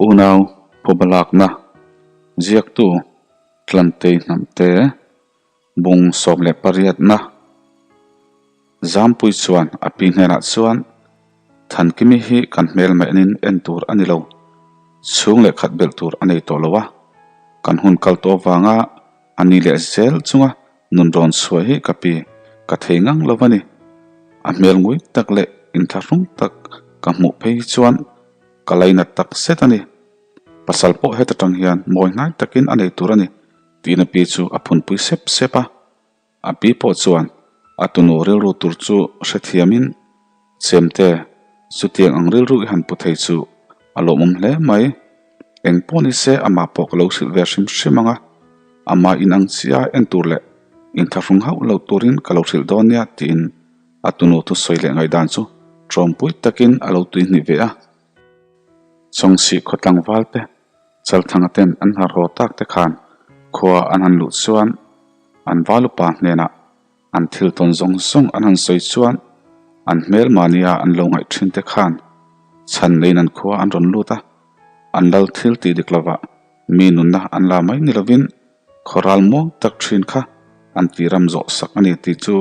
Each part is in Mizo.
Unau phubalakna ziaktu Tlantei Hnamte bung 18 na Zampui chuan a pi hnenah chuan Thankimi hi kan hmel mahin en tur a ni lo, chhung leh khat belh tur a nei tawh lo a, kan hun kal tawh avanga a ni leh zel chunga nun rawn chhuah hi ka pi ka thei ngang lo a ni. A hmel ngui tak leh inthlahrung tak ka hmuh phei hi chuan ka lainat tak zet a ni. Pasal pawh heta tang hian mawi hnai takin a nei tur a ni tiin a pi chu a phunpui sep sep a. A pi pawh chuan a tunu rilru tur chu hrethiamin Chemte, chutiang ang rilru i han pu thei chu a lawmawm hle mai. Eng pawh ni se amah pawh ka lo hrilh ve hrim hrim ang a, amah in ang chiah en tur leh inthlahrung hauh lo turin ka lo hrilh dawn nia tiin a tunu thusawi leh ngaihdan chu ṭawmpui takin a lo tuihnih ve a. Chawngsih khaw tlangval te Chalthanga ten an har haw tak te khan khua an han luh chuan an valupa hnenah an thil tawn zawng zawng an han sawi chuan an hmel mahnia an lo ngaih thin te khan chhan neiin an khua an rawn lut a, an lal thil tih dik lovah mi nunna an la mai ni lovin khawral muang tak thin kha an tih ram zawh sak a ni tih chu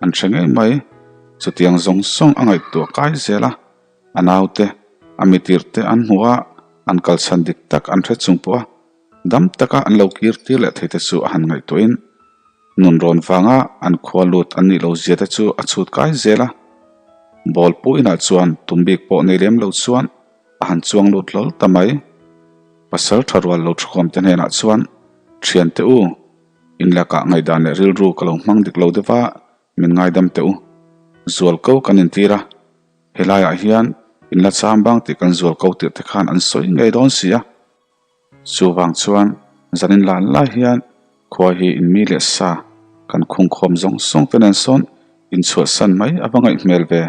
an hre ngei mai. Chutiang zawng zawng a ngaihtuah kai zel a. A naute, a mitirte an hmuh a, an kalchhan dik tak an hre chung pawh a, dam taka an lo kir tir leh theite chu a han ngaihtuahin nun rawn vanga an khua lut an nih lo zia te chu a chhut kai zel a. Ball pu inah chuan tum bik pawh nei lem lo chuan a han chuang lut hlawl ta mai. Pasal tha rual lo thukhawm te hnenah chuan, Thiante u, in lakah ngaihdan leh rilru ka lo hmang dik lo deuh a, min ngaidam teh u. Zual ko kan intir a. Helaiah hian in la cham bang tih kan zual ko tirh te khan an sawi ngei dawn si a. Chuvang chuan zanin lan lai hian khua hi in mi leh sa kan khungkhawm zawng zawng te nen sawn inchhuahsan mai a va ngaih hmel ve.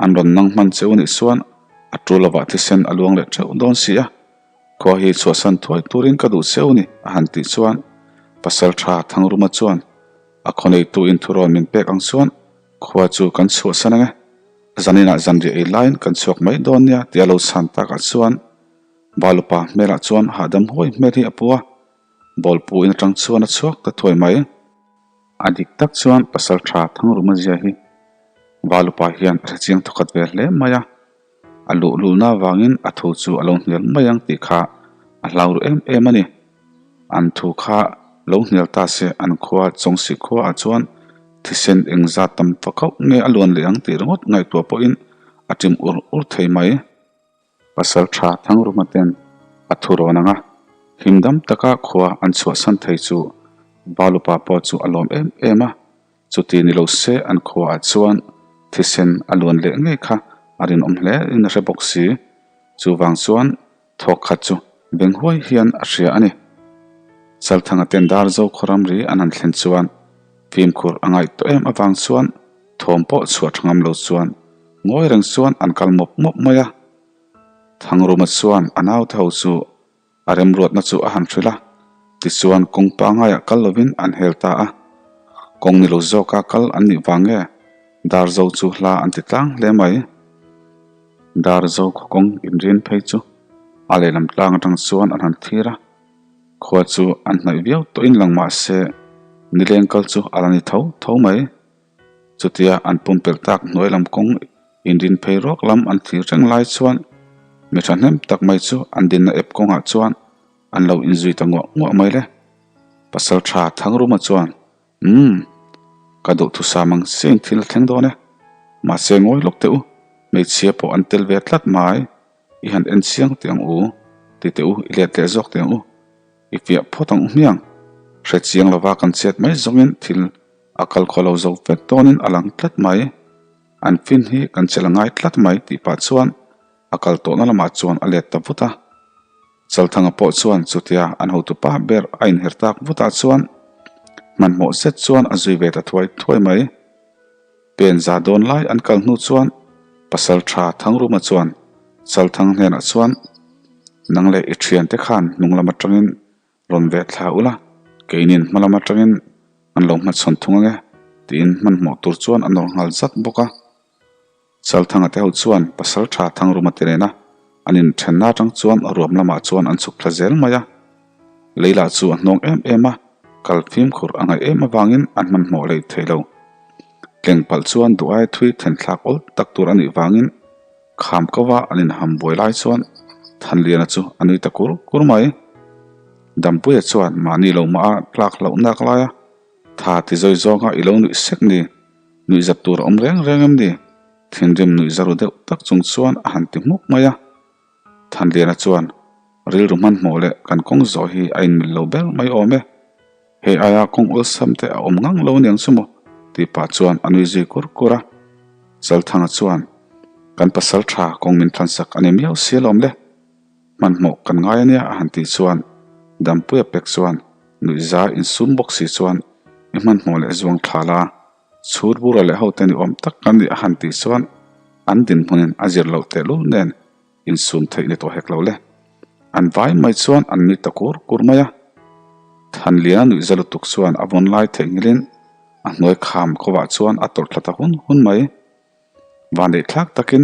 An rawn nang hman che u nih chuan a tul lovah thisen a luang leh teuh dawn si a. Khua hi chhuahsan thuai turin ka duh che u ni a han tih chuan Pasal tha Thangruma chuan a khawneitu inthurawn min pek ang chuan Khua chu kan chhuahsan ang e, zaninah zanriah ei laiin kan chhuak mai dawn nia tih a lo chhan takah chuan Balupa hmelah chuan hahdam huai hmel hi a pu a, bawlpu in atang chuan a chhuak ta thuai mai. A dik tak chuan pasal tha Thangruma zia hi Balupa hian a hrechiang thawkhat ve hle mai a, a luhlulna avangin a thu chu a lo hnial mai ang tih kha a hlau ru em em a ni. An thu kha lo hnial ta se an khua Chawngsih khua ah chuan thisen eng zat tam fa khauh nge a luan leh ang tih ringawt ngaihtuah pawhin a ṭim ur ur thei mai. Pasal tha Thangruma ten a thu rawn ang a, himdam taka khua an chhuahsan thei chu Balupa pawh chu a lawm em em a. Chuti ni lo se an khuaah chuan thisen a luan leh ngei kha a rinawm hle in a hre bawk si. Chuvang chuan thawk khat chu beng huai hian a hria a ni. Chalthanga ten Darzo khaw ramri an han thlen chuan fimkhur a ngaih tawh em avang chuan thawm pawh chhuah tha ngam lo chuan ngawi reng chuan an kal mawp mawp mai a. Thangruma chuan a naute ho chu A remruatna chu a han hrilh a, tichuan kawng pangaiah kal lovin an hel ta a. Kawng ni lo zawka kal an nih vang nge Darzo chu hla an ti tlang hle mai. Darzo khaw kawng inrin phei chu a lehlam tlang atang chuan an han thlir a, khua chu an hnaih viau tawhin lang mah se nileng kal chu a la ni tho tho mai. Chutia an pumpelh tak hnuai lam kawng inrin phei rawk lam an thlir reng lai chuan mi thahnem tak mai chu an dinna ep kawngah chuan an lo inzui ta nguah nguah mai le. Pasal tha Thangruma chuan, Umm, ka duhthusam ang chiahin thil a thleng dawn e. Mahse ngawi lawk teh u, hmeichhia pawh an tel ve tlat mai. I han en chiang teh ang u, ti teh u, i let leh zawk teh ang u. I fiah phawt ang u hmiang. Hre chiang lova kan chet mai zawngin thil A kal khaw lo zo vek dawnin a lang tlat mai. An fin hi kan chelh a ngai tlat mai tih pah chuan a kal tawhna lamah chuan a let ta vut a. Chalthanga pawh chuan chutia an hotupa ber a inher tak vutah chuan hmanhmawh zet chuan a zui ve ta thuai thuai mai. Pen za dawn lai an kal hnu chuan pasal tha Thangruma chuan Chalthang hnenah chuan, Nang leh i thiante khan hnung lam atangin Rawn ve thla ula, keinin hma lam atangin an lo hmachhawn thung ange tiin hmanhmawh tur chuan a nawr nghal zat bawk a. Chalthanga te ho chuan pasal tha Thangruma te nena An inthenna atang chuan ruam lamah chuan an chhuk thla zel mai a. Lei lah chu a hnawng em em a, kal fimkhur a ngaih em avangin an hmanhmawh lei thei lo. Tleng palh chuan duh aia thui then thlak awl tak tur a nih vangin kham kova an inham buai lai chuan Thanliana chu a nui ta kur kur mai. Dampuia chuan mahni lo mah a tlak hlauh nak lai a, Tha ti zawi zawnga i lo nuih sek ni, nuih zat tur a awm reng reng em ni? Thinrim nuih za ru deuh tak chung chuan a han ti hmuk mai a. Thanliana chuan, Rilru hmanhmawh leh kan kawng zawh hi a inmil lo ber mai awm e. Hei aia kawng awlsam te a awm ngang lo aniang chu maw? tih pah chuan a nui zui kur kur a. Chalthanga chuan, Kan pasal tha kawng min thlansak a ni miau si alawm le. Hmanhmawh kan ngai ania a han tih chuan Dampuia pek chuan nuihza insum bawk si chuan i hmanhmawh leh zuang thla la, chhur bura leh hote ni awm tak kan nih a han tih chuan an dinhmunin a zir loh tehlul nen insum theih ni tawh hek lo le. An vai mai chuan an nui ta kur kur mai a. Thanliana nuihza lutuk chuan a vawn lai theihnghilhin a hnuai kham kawah chuan a tawrh thla ta hun hun mai. Vanneih thlak takin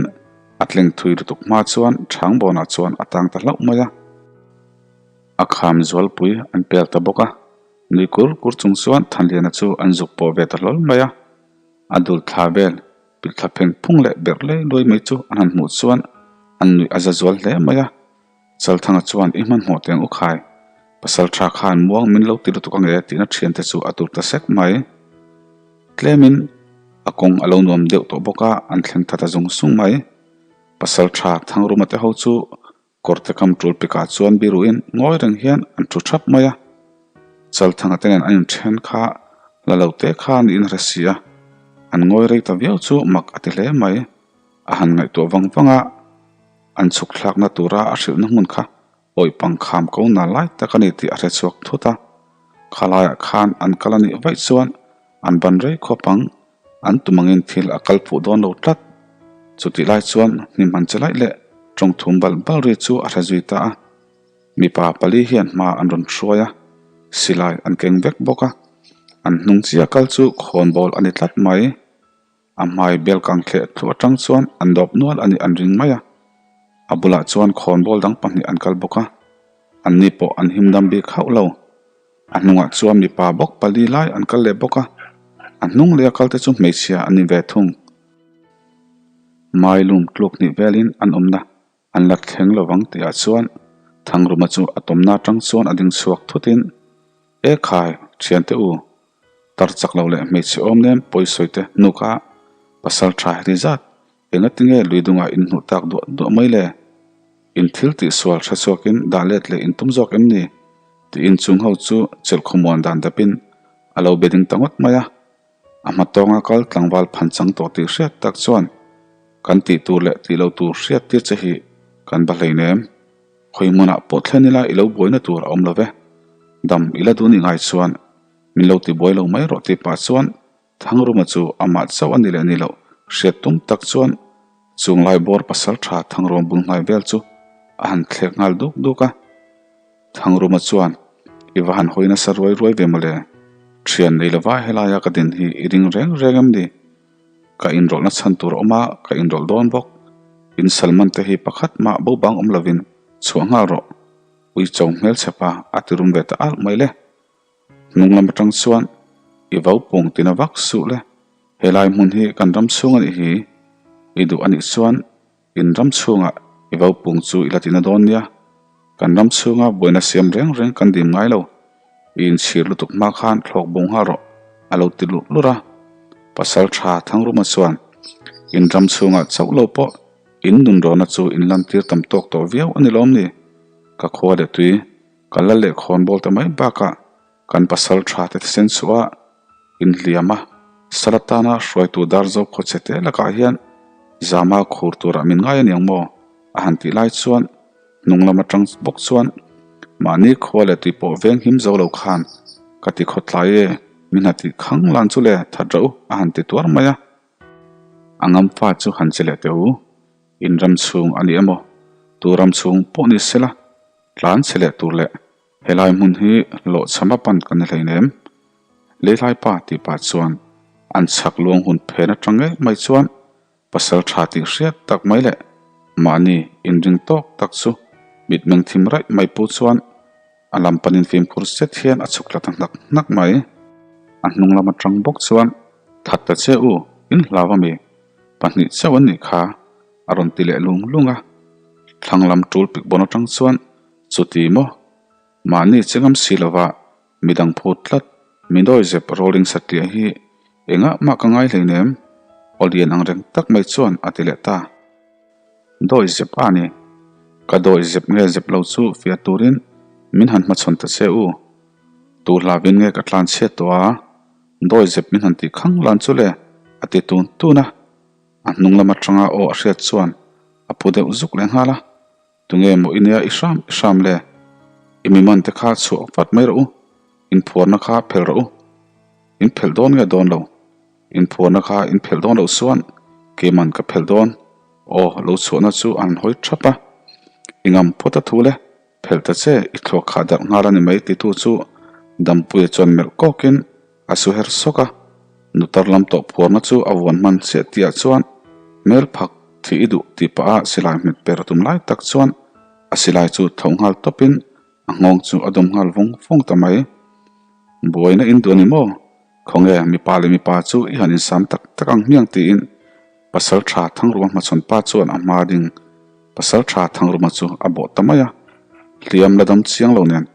a tleng thui lutuk hma chuan Chhangbawnah chuan a tang ta hlauh mai a. A kham zualpui an pel ta bawk a, nui kur kur chung chuan Thanliana chu an zuk pawh ve ta hlawl mai a. A dul thla vel pilh thla pheng phung leh berh lei luai mai chu an han hmuh chuan an nuih a za zual hle mai a. Chalthanga chuan i hmanhmawh teng u khai, pasal tha khan muang min lo ti lutuk ange tihna thiante chu a tur ta sek mai. Tlemin a kawng a lo nuam deuh tawh bawk a, an thleng tha ta zung zung mai. Pasal tha Thangruma te ho chu kawrte kam tul pikah chuan biruin ngawi reng hian an thu thap mai a. Chalthanga te nen an inthen kha la lo te kha niin a hre si a, an ngawi rei ta viau chu mak a ti hle mai. A han ngaihtuah vang vang a. An chhuk thlakna tura a hrilhna hmun kha awih pang kham ko na lai tak a ni tih a hre chhuak thut a. Khalaiah khan an kal a nih vaih chuan an ban rei khawp ang, an tum angin thil a kal fuh dawn lo tlat. Chutih lai chuan hnim han che laih leh tawng thum bal bal ri chu a hre zui ta a. Mipa pali hian hma an rawn hruai a, silai an keng vek bawk a, an hnung chiah kal chu khawnbawl a ni tlat mai. A hmai bel kang thleh thluah atang chuan an dawp nual a nih an ring mai a. A bulah chuan khawnbawl dang pahnih an kal bawk a, anni pawh an him dam bik hauh lo. A hnungah chuan mipa bawk pali lai an kal leh bawk a, a hnung leh a kalte chu hmeichhia an ni ve thung. Mailum tluk hnih velin an awmna An la thleng lovang tihah chuan Thangruma chu a tawmna atang chuan a ding chhuak thutin, E khai, thiante u, tar chak lo leh hmeichhe awm nen pawisawi te hnuk a pasal tha heti zat, engatinge lui dungah in hmuh tak duah duah mai le? In thil tih sual hre chhuakin dah let leh in tum zawk em ni? tiin chung ho chu chelh khawmuan dan dapin a lo be ding ta ngawt mai a. A hma tawnga kal tlangval phan chang tawh tih hriat tak chuan kan tih tur leh tih lo tur hriat tir che hi kan ba hleinem. Khawi hmunah pawh thlen ila i lo buaina tur a awm lo ve. Dam i la duh nih ngai chuan min lo ti buai lo mai rawh tih pah chuan Thangruma chu amah chauh a ni leh ni loh hriat tum tak chuan chunglai bawr pasal tha Thangruang bul hnai vel chu a han thlek nghal duk duk a. Thangruma chuan, I va han hawi nasa ruai ruai ve mawle. Thian nei lova helaia ka din hi i ring reng reng em ni? Ka inrawlhna chhan tur a awm a, ka inrawlh dawn bawk. In Salman te hi pakhat mah bo bang awm lovin chhuah nghal rawh. Uicho hmelchhe pa a ti rum ve ta alh mai le. Hnung lam atang chuan i vo pung tina vak suh le. Helai hmun hi kan ram chhung a nih hi. I duh a nih chuan In ram chhungah i vo pung chu i la tina dawn nia. Kan ram chhunga buaina siam reng reng kan dim ngai lo. I inchhir lutuk hma khan thlawk bo nghal rawh, a lo ti lurh lurh a. Pasal tha Thangruma chuan, In ram chhungah chauh lo pawh in nunrawna chu in lantir tam tawk tawh viau a ni lawm ni? Ka khua leh tui, ka lal leh khawnbawl ta mai bakah Kan pasal tha te thisen chhuah a inhliam a, sal atana hruaitu dar zo khawchhe te lakah hian zama khur turah min ngai aniang maw? a han tih lai chuan hnung lam atang bawk chuan mahni khua leh tui pawh veng him zo lo khan ka ti khawtlai e, min ha tih khang lan chu le that rauh a han ti tuar mai a. A ngam fa chu han che leh teh u, in ram chhung a ni emaw, tu ram chhung pawh ni sela tlan che leh tur leh Helai hmun hi hlawhchham a pan kan ni hleinem. Leilai pa tih pah chuan an chhak luang hun phen atang ngei mai chuan pasal tha tih hriat tak mai leh. Mahni inring tawk tak chu mitmeng thim raih mai pu chuan a lam panin fimkhur zet hian a chhuk tla ta hnak hnak mai. A hnung lam atang bawk chuan, That ta che u, in hlau a mi? Pahnih chauh an nih kha, a rawn ti leh lung lung a. Thlang lam tul pik bawn atang chuan, Chuti maw? Mahni che ngam si lova midang phut tlat, mi dawi zep rolling satliah hi engah mah ka ngai hleinem, aw lian ang reng tak mai chuan a ti leh ta. Dawi zep a ni. Ka dawi zep nge zep lo chu fiah turin min han hmachhawn ta che u. Tu hlavin nge ka tlan chhiat tawh a, dawi zep min han tih khang lan chu le, a ti tun tun a. A hnung lam atanga aw a hriat chuan a phu deuh zuk leh nghal a. Tunge maw i nia i hram i hram le? I mi man te kha chhuah vat mai rawh u, inphuarna kha phelh rawh u. In phelh dawn nge dawn lo? Inphuarna kha in phelh dawn loh chuan keiman ka phelh dawn. Aw, lo chhuahna chu an hawi thap a. I ngam phawt a thu le, phelh ta che, i thluak khah darh nghal a ni mai titu chu Dampuia chuan melh kawkin a su her sawk a. Nutar lam tawh phuarna chu a vuan hman chiah tihah chuan hmel phak thih i duh tih pah a silai hmet per tum lai tak chuan a silai chu tho nghal tawpin a nghawng chu a dawm nghal vawng vawng ta mai. Buaina in duh a ni maw? Khawnge mipa leh mipa chu i han insam tak tak ang hmiang tiin Pasal tha Thangruma hmachhawn pa chuan a hma ding Pasal tha Thangruma chu a bawh ta mai a. Hliam la dam chiang lo nen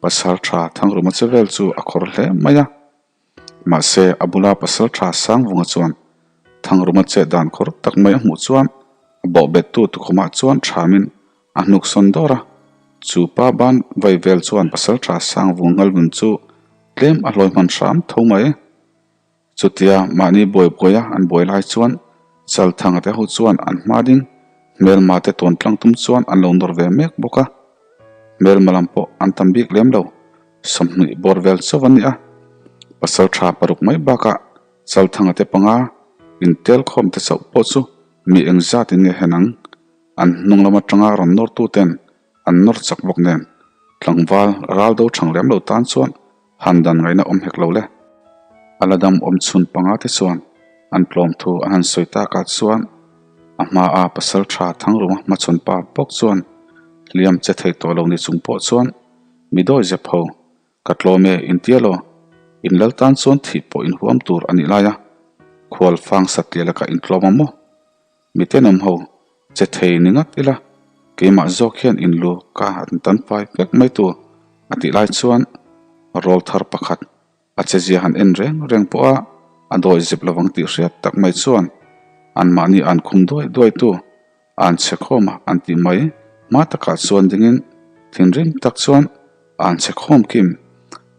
Pasal tha Thangruma che vel chu a khawr hle mai a. Mahse a bula Pasal tha Sangvunga chuan Thangruma chet dan khawr tak mai a hmuh chuan a bawh bettu tukhumah chuan thamin A hnuk sawn dawr a, chu pa ban vai vel chuan pasaltha Sangvung ngalvun chu tlem a hlawi hman hram tho mai. Chutia mahni buai buaia an buai lai chuan Chalthanga te ho chuan an hma ding hmelma te tawn tlang tum chuan an lo nawr ve mek bawk a. Hmelma lam pawh an tam bik lem lo, 20 bawr vel chauh an ni a. Pasaltha paruk mai bakah Chalthanga te panga intel khawm te chauh pawh chu mi engzat in nge hen ang? An hnung lam atanga rawn nawrtu ten an nawr chak bawk nen tlangval ral do thang lem lo tan chuan han dan ngaihna awm hek lo le. A la dam awm chhun panga te chuan an tlawm thu an han sawi takah chuan a hma a pasal tha Thangruma hmachhawn pa bawk chuan hliam che thei tawh lo ni chung pawh chuan mi dawi zep ho ka tlawm e intia law in lal tan chuan thih pawh inhuam tur a nih lai a khual fang satliah lakah intlawm a maw? Mi tenawm ho che thei ni ngat ila, keimah zawk hian in lu ka han tan fai vek mai tur a tih lai chuan rawl thar pakhat a che zia han en reng reng pawh a, a dawi zep lovang tih hriat tak mai chuan anmahni an khum duai duai tu an chhe khawm a an tih mai hma takah chuan dingin thinrim tak chuan an chhe khawm kim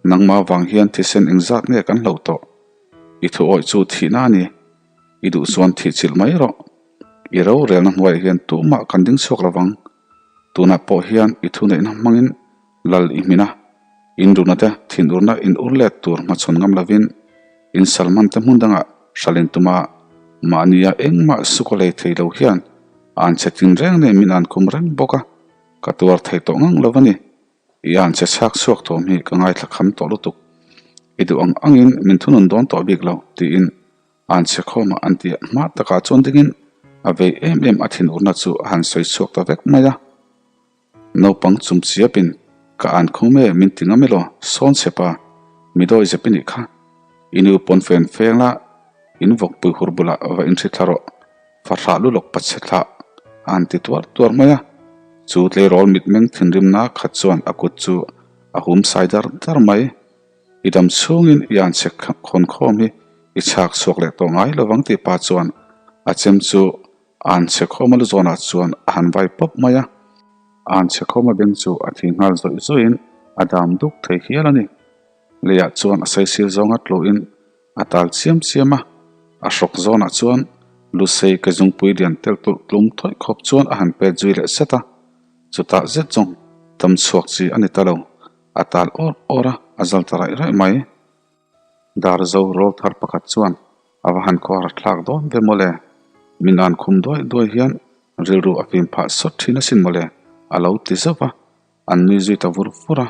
nangmah vang hian thisen engzat nge kan hloh tawh i thu awih chu thihna a ni. I duh chuan thih chilh mai rawh. I rorelna hnuaiah hian tumah kan ding chhuak lovang. Tunah pawh hian i thuneihna hmangin lal i hmin a, in runa te thinurna in ur let tur hmachhawn ngam lovin in salman te hmun dangah hralin tuma mahnia engmah suk a lei thei lo hian an che tin reng nen min an khum reng bawk a, ka tuar thei tawh ngang lo a ni. I an che chhak chhuak thawm hi ka ngaithla kham tawh lutuk. I duh ang angin min thunun dawn tawh bik lo, tiin An chhe khawmah an ti a, hma takah chuan dingin a vei em em a thinurna chu a han sawi chhuak ta vek mai a. Naupang chum chiapin, Ka an khum e, min ti ngam elaw, sawn chhe pa, mi dawi zep i nih kha. I nu pawn fen feng la, in vawkpui hur bulah va inhri thla rawh, fahrah lu lawk pa chhe thlah, a han ti tuar tuar mai a. Chu tleirawl mitmeng thinrimna khat chuan a kut chu a hum sai dar dar mai. I dam chhungin i an chhek khawn khawm hi i chhak chhuak leh tawh ngai lovang tih pa chuan a chem chu an chhe khawm a lu zawnah chuan a han vai pawp mai a. An chhe khawm a beng chu a thi nghal zawih zawih in a dam duk thei hial a ni. Leiah chuan a saisir zawnga tluhin a tal chiam chiam a, a hrawk zawnah chuan lusei ke zungpui lian tel tulh tlum thawih khawp chuan a han pet zui leh set a. Chutah zet zawng dam chhuak chi a ni ta lo. A tal awr awr a, a zal ta raih raih mai. Darzo rawl thar pakhat chuan a va han khuar thlak dawn ve mawle. Min an khum duai duai hian rilru a fim phah sawt thin asin mawle, a lo ti zauh va. An nui zui ta vur vur a.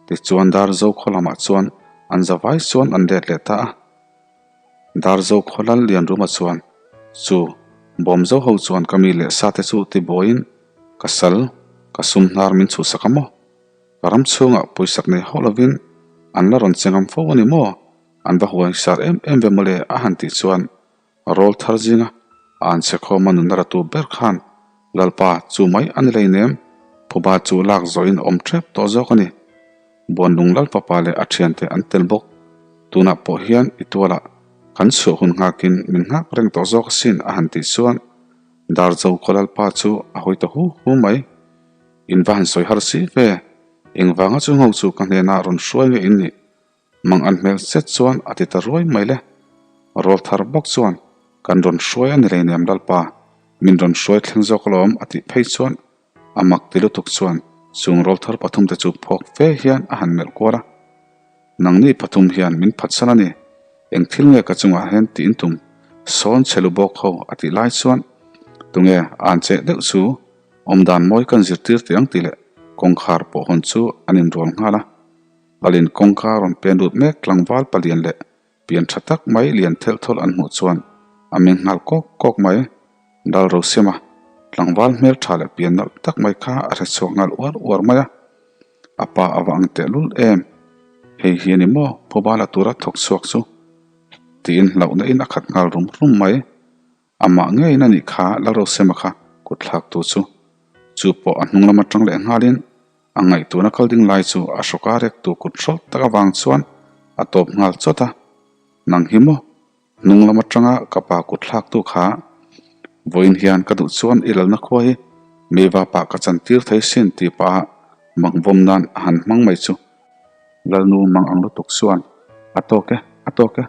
Tichuan Darzo khaw lamah chuan an zavai chuan an let leh ta a. Darzo khaw lal Lianruma chuan, Chu! Bawmzo ho chuan ka mi leh sa te chu tibuaiin ka sal, ka sum hnar min chhuhsak a maw? Ka ram chhungah pawisak nei hauh lovin an la rawn che ngam fo a ni maw? An va huaisar em em ve mawle a han tih chuan rawl thar zinga a an chhe khawma nunna ratu ber khan Lalpa chu mai a ni leinem, phuba chu lak zawhin a awm tep tawh zawk a ni. Buanlung Lalfapa leh a thiante an tel bawk. Tunah pawh hian i tualah kan chhuah hun nghakin min nghak reng tawh zawk asin a han tih chuan Darzo khaw Lalpa chu a hawi ta hu hu mai. In va han sawi har si ve, engvanga chu ngo chu ka hnenah rawn hruai nge in nih? Mang an hmel zet chuan a ti ta ruai mai le. Rawl thar bawk chuan kan rawn hruai a ni leinem Lalpa, min rawn hruai thleng zawk alawm a tih phei chuan A mak ti lutuk chuan chung rawlthar pathumte chu phawk fe hian a han melh kual a. Nangni pathum hian min phatsan a ni. Eng thil nge ka chungah hian tiin tum sawn che lu bawk ho a tih lai chuan tunge an cheh deuh chu awmdan mawi kan zirtir teh ang tih leh kawngkhar pawh hawn chu an inrual nghal a. Palin kawngka rawn pen lut mek tlangval palian leh Pian tha tak mai lian thelh thawlh an hmuh chuan a meng nghal kawk kawk mai. Dal Rosema, tlangval hmel tha leh pian nalh tak mai kha a hre chhuak nghal uar uar mai a. A pa a va ang tehlul em? Hei hi a ni maw phuba la tura thawk chhuak chu? Tiin hlauhna in a khat nghal rum rum mai. Amah ngeiin a nih kha Lalrosema kha kut thlak tu chu. Chu pawh a hnung lam atang leh nghalin a ngaihtuahna kal ding lai chu a hrawka rek tu kut hrawlh tak avang chuan a tawp nghal chawt a. Nang hi maw? Hnung lam atanga ka pa kut thlak tu kha vawiin hian ka duh chuan i lalna khua hi meiva pah ka chan tir thei sin tih pah a makvawm nan a han hmang mai chu. Lalnu mang ang lutuk chuan a tawk e, a tawk e,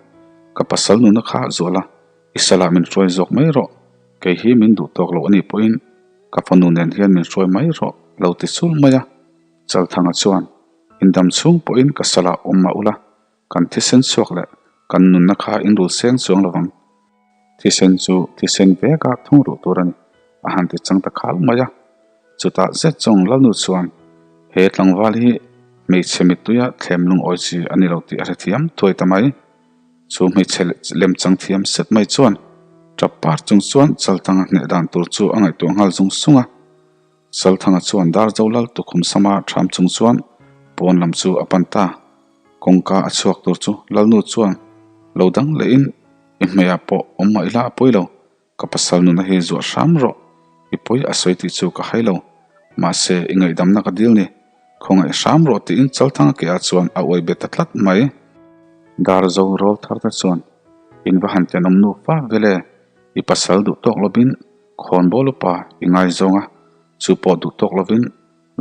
ka pasal nuna kha zual a. I salah min hruai zawk mai rawh, kei hi min duh tawk loh a nih pawhin ka fanu nen hian min hruai mai rawh lo ti sul mai a. Chalthanga chuan, Indam chhung pawhin ka salah awm mah ula, kan thisen chhuak leh kan nunna kha in rul seng chuang lo vang. Thisen chu thisen veka thung ruh tur a ni, a han ti chang ta khal mai a. Chutah zet zawng Lalnu chuan, He tlangval hi hmeichhe mittuia thlem lungawi chi a ni lo tih a hrethiam thuai ta mai. Chu hmeichhe lemchang thiam set mai chuan tap par chung chuan Chalthanga hneh dan tur chu a ngaihtuah nghal zung zung a. Chalthanga chuan Darzo lal tukhum sama ṭham chung chuan pawn lam chu a pan ta. Kawngka a chhuak tur chu Lalnu chuan lo dang lehin i hmeiah pawh awm mah ila a pawi lo. Ka pasal nuna hi zuah hram rawh, i pawi a sawi tih chu ka hai lo. Mahse, i ngaihdamna ka dil ni. Khawngaih hram rawh tiin Chalthanga ke ah chuan a uai bet ta tlat mai. Darzo rawl thar te chuan, In va han tenawm nu fa vel e, i pasal duh tawk lovin khawnbawl upa i ngaizawng a, chu pawh duh tawk lovin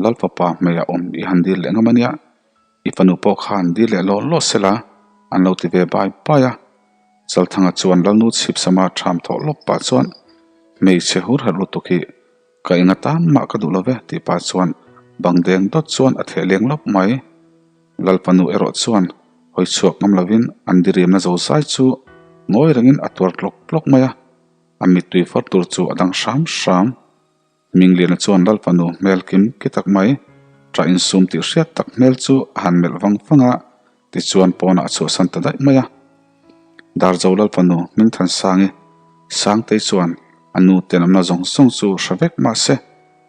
Lalfapa hmeiah awm i han dil leh ngam a nia. I fanu pawh khan dil leh law law sela an lo ti ve bai bai a. Chalthanga chuan Lalnu chhipsama ṭham thawh lawk pah chuan hmeichhe hur herh lutuk hi ka eng atan mah ka duh lo ve tih pah chuan bang deng dawt chuan a theh leng lawp mai. Lalfanu erawh chuan hawi chhuak ngam lovin an diriamna zozai chu ngawi rengin a tuar tlawk tlawk mai a, a mittui far tur chu a dang hram hram. Mingliana chuan Lal fanu hmel kim ki tak mai, ṭah insum tih hriat tak hmel chu a han melh vang vang a, tichuan pawnah a chhuahsan ta daih mai a. Darzo Lal fanu Hmingthansangi Sangtei chuan a nu tenawmna zawng zawng chu hre vek mah se,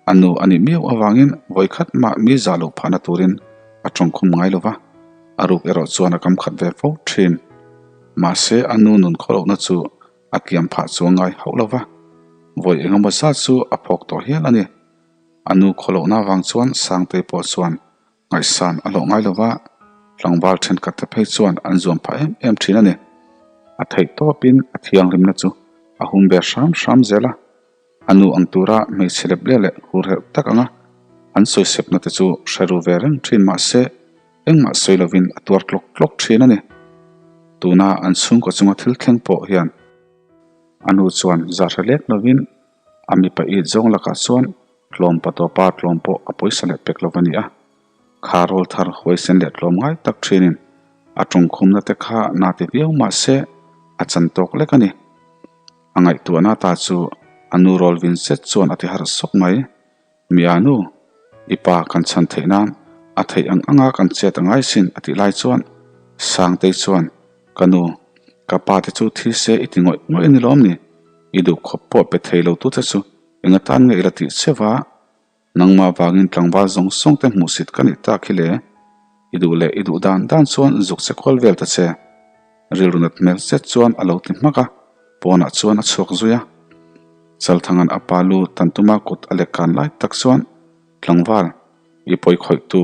a nu a nih miau avangin vawikhat mah mi zah loh phahna turin a tawngkhum ngai lo va, a ruk erawh chuan a kam khat ve fo ṭhin. Mahse a nu nun khawlohna chu A kiam phah chu a ngai hauh lo va, vawi engemaw zat chu a phawk tawh hial a ni. A nu khawlohna avang chuan Sangtei pawh chuan ngaihsan a hlawh ngai lo va, tlangval thenkhat te phei chuan an zuam phah em em thin a ni. A theih tawpin a thianghlimna chu a hum ve hram hram zel a. A nu ang tura hmeichhe lep leh leh hurherh tak anga an sawisepna te chu hre ru ve reng thin mah se engmah sawi lovin a tuar tlawk tlawk thin a ni. Tuna an chhungkaw chunga thil thleng pawh hian a nu chuan zahre lek lovin a mipa it zawng lakah chuan tlawm patawpa tlawm pawh a pawisa leh pek lo a ni a. Kha rawl thar huaisen leh tlawm ngai tak thinin a tawngkhumna te kha na ti viau mah se a chan tawk lek a ni. A ngaihtuahna ta chu a nu rawl vin zet chuan a ti harh sawk mai. Mia nu, i pa kan chhan theih nan a theih ang anga kan chet a ngai sin a tih lai chuan Sangtei chuan, Ka nu, ka pa te chu thi se i ti ngawih ngawih a ni lawm ni? I duh khawp pawh pe thei lo tu che chu eng atan nge i la tih cheu a? Nangmah vangin tlangval zawng zawng te hmuhsit ka nih tak hi le. I duh leh i duh dan dan chuan zuk che kual vel ta che. Rilru nat hmel zet chuan a lo ti hmak a, pawnah chuan a chhuak zui a. Chalthanga'n a pa lu tan tuma kut a lek kan lai tak chuan tlangval i pawi khawihtu,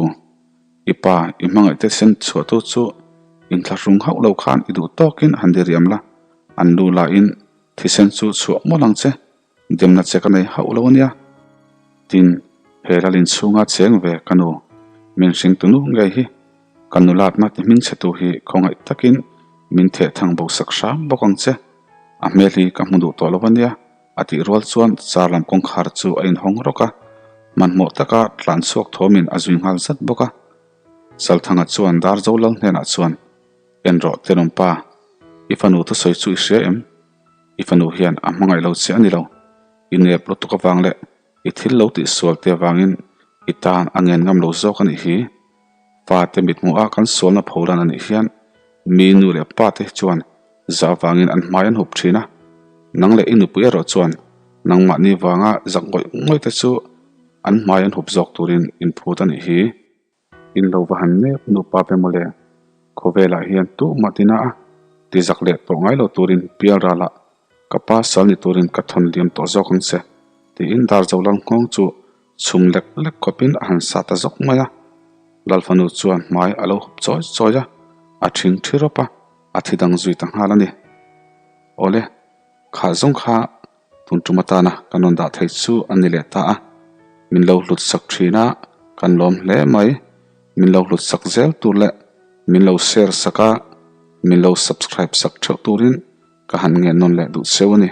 i pa i hmangaihte sen chhuahtu chu inthlahrung hauh lo khan i duh tawkin han diriam la, an lu lahin thisen chu chhuah mawlh ang che. Demna che ka nei hauh lo ania. Tin, he lalin chhunga cheng ve ka nu, min hringtu nu ngei hi, ka nulatna ti hming chhe tu hi khawngaih takin min theh thang bo sak hram bawk ang che. A hmel hi ka hmu duh tawh lo ania, a tih rual chuan car lam kawngkhar chu a inhawng rawk a, hmanhmawh taka tlan chhuak thawmin a zui nghal zat bawk a. Salthanga chuan Darzo lal hnenah chuan, En rawh Tenawmpa, i fanu thusawi chu i hria em? I fanu hian a hmangaih lo che a ni lo. I nep lutuk avang leh i thil lo tihsual te avangin i tan a ngen ngam lo zawk a nih hi. Fate mithmuha kan sualna pholan a nih hian mi nu leh pa te chuan zah avangin an hmai an hup thin a. Nang leh i nupui erawh chuan nangmahni vanga zak ngawih ngawih te chu an hmai an hup zawk turin inphut a nih hi. In lo va han nep nupa ve mawle. Khawvelah hian tuhmah tina a ti zak leh tawh ngai lo turin pial ralah ka pa sal ni turin ka thawn liam tawh zawk ang che tiin Darzo lal nghawng chu chhum lek lek khawpin a han sa ta zawk mai a. Lalfanu chuan hmai a lo hup chawi chawi a, a thing thi rawp a, a thi dang zui ta nghal a ni. Awle, khah zawng kha Tun tum atana kan rawn dah thei chu a ni leh ta a, min lo hlut sak thin a, kan lawm hle mai. Min lo hlut sak zel tur leh min lo share sak a, min lo subscribe sak theuh turin ka han ngen nawn leh duh cheu a ni.